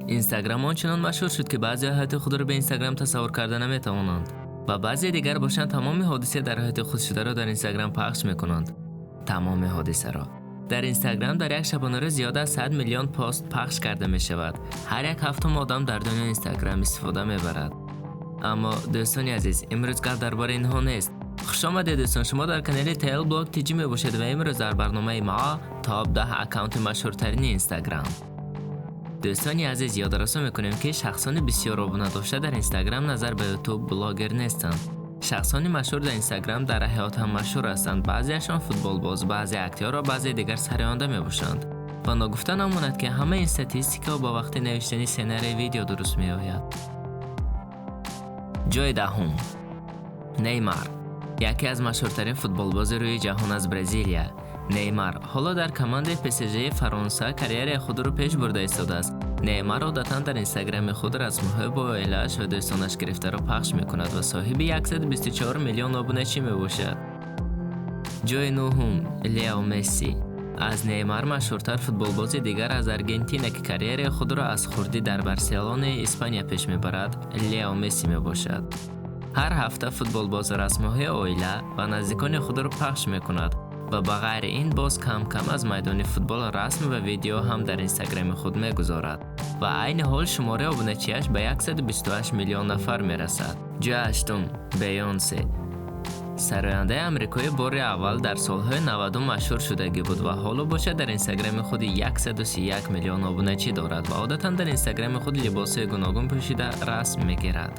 Инстаграм он чунон машҳур шуд, ки баъзеҳо ҳаёти худро бе Инстаграм тасаввур карда наметавонанд ва баъзе дигар бошанд, тамоми ҳодиса дар ҳаёти худ шударо дар Инстаграм пахш мекунанд. Тамоми ҳодисаро. Дар Инстаграм дар як шабонарӯз зиёда аз 100 миллион пост пахш карда мешавад. Ҳар як ҳафтум одам дар дунё Инстаграм истифода мебарад. Аммо, дӯстони азиз, имрӯз гап дар бораи инҳо нест. Хушомадед, дӯстон, шумо дар канали TL Blog TG мебошед ва имрӯз дар барномаи мо топ 10 аккаунти машҳуртарини Инстаграм. Дӯстони азиз, ёдрасо мекунем, ки шахсони бисёр обуна дошта дар Инстаграм назар ба Ютуб блогер нестанд. Шахсони машҳур дар Инстаграм дар ҳаёт ҳам машҳур ҳастанд. Баъзеашон футболбоз, баъзе актёр ва баъзе дигар сароянда мебошанд. Ва ногуфта намонад, ки ҳамаи ин статистикаҳо ба вақти навиштани сценарии видео дуруст меояд. Ҷои даҳум: Неймар, яке аз машҳуртарин футболбози рӯи ҷаҳон аз Бразилия. Неймар ҳоло дар командаи ПСЖ Фаронса карьераи худро пеш бурда истодааст. Неймар одатан дар Инстаграми худ расмҳои бо оилааш ва дӯстонаш гирифтаро пахш мекунад ва соҳиби 124 миллион обуначӣ мебошад. Ҷои нӯҳум: Лео Месси. Аз Неймар машҳуртар футболбози дигар аз Аргентина, ки карьераи худро аз хурдӣ дар Барселонаи Испания пеш мебарад, Лео Месси мебошад. Ҳар ҳафта футболбоз расмҳои оила ва наздикони худро пахш мекунад ва ба ғайри ин боз кам-кам аз майдони футбол расм ва видео ҳам дар Инстаграми худ мегузорад ва айни ҳол шумораи обуначиаш ба 128 миллион нафар мерасад. Ҷои ҳаштум: Бейонсе. Сарояндаи амрикоӣ бори аввал дар солҳои 90 машҳур шудагӣ буд ва ҳоло бошад, дар Инстаграми худ 131 миллион обуначӣ дорад ва одатан дар Инстаграми худ либосҳои гуногун пӯшида расм мегирад.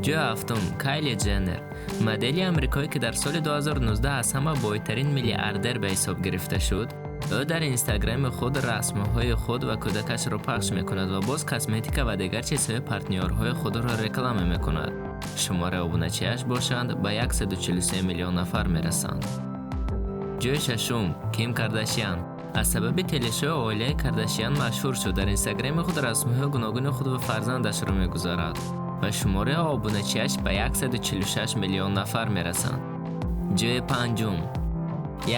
Ҷои ҳафтум: Кайли Ҷеннер. Модели амрикоӣ, ки дар соли 2019 аз ҳама бойтарин миллиардер ба ҳисоб гирифта шуд. Ӯ дар Инстаграми худ расмҳои худ ва кӯдакашро пахш мекунад ва боз косметика ва дигар чизҳои партнёрҳои худро реклама мекунад. Шумораи обуначиаш бошанд, ба 143 миллион нафар мерасанд. Ҷои шашум: Ким Кардашян. Аз сабаби телешоу оилаи Кардашян машҳур шуд. Дар Инстаграми худ расмҳои гуногуни худ ва фарзандашро мегузорад ва шумораи обуначиаш ба 146 миллион нафар мерасанд. Ҷои панҷум: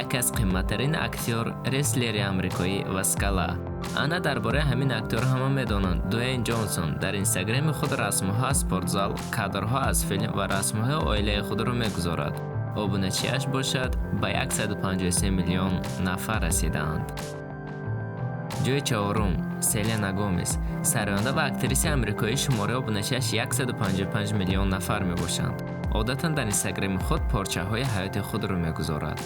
яке аз қиматтарин актёр, реслери амрикоӣ ва скала. Ана дар бораи ҳамин актёр ҳама медонанд. Дуэйн Ҷонсон дар Инстаграми худ расмҳо аз спортзал, кадрҳо аз филм ва расмҳои оилаи худро мегузорад. Обуначиаш бошад, ба 153 миллион нафар расидаанд. Ҷои чаҳорум: Селена Гомес. Сароянда ва актрисаи амрикоӣ, шумораи обуначиаш 155 миллион нафар мебошанд. Одатан дар Инстаграми худ порчаҳои ҳаёти худро мегузорад.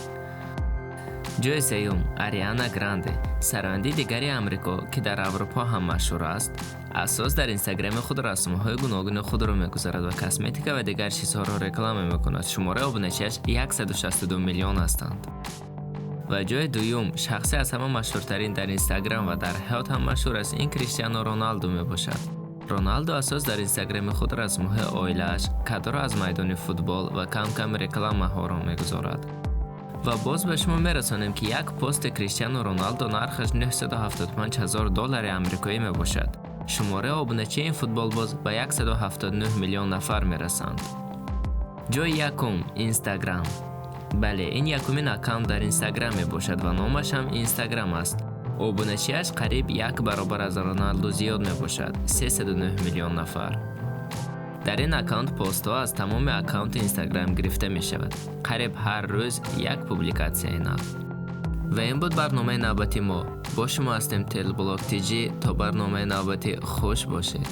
Ҷои сеюм: Ариана Гранде. Сарояндаи дигари Амрико, ки дар Аврупо ҳам машҳур аст. Асос дар Инстаграми худ расмҳои гуногуни худро мегузорад ва косметика ва дигар чизҳоро реклама мекунад. Шумораи обуначиаш 162 миллион ҳастанд. Ва ҷои дуюм, шахсе аз ҳама машҳуртарин дар Инстаграм ва дар ҳаёт ҳам машҳур аст, ин Криштиану Роналду мебошад. Роналду асос дар Инстаграми худ расмҳои оилааш, кадрҳо аз майдони футбол ва кам-кам рекламаҳоро мегузорад. Ва боз ба шумо мерасонем, ки як пости Криштиану Роналдо нархаш 975 ҳазор доллари амрикоӣ мебошад. Шумораи обуначии ин футболбоз ба 179 миллион нафар мерасанд. Ҷои якум: Инстаграм. Бале, ин якумин аккаунт дар Инстаграм мебошад ва номаш ҳам Инстаграм аст. Обуначиаш қариб як баробар аз Роналду зиёд мебошад, 309 миллион нафар. Дар ин аккаунт постҳо аз тамоми аккаунти Инстаграм гирифта мешавад. Қариб ҳар рӯз як публикатсияи нав. Ва ин буд барномаи навбати мо. Бо шумо ҳастем, Телблог Тҷ. То барномаи навбатӣ хуш бошед.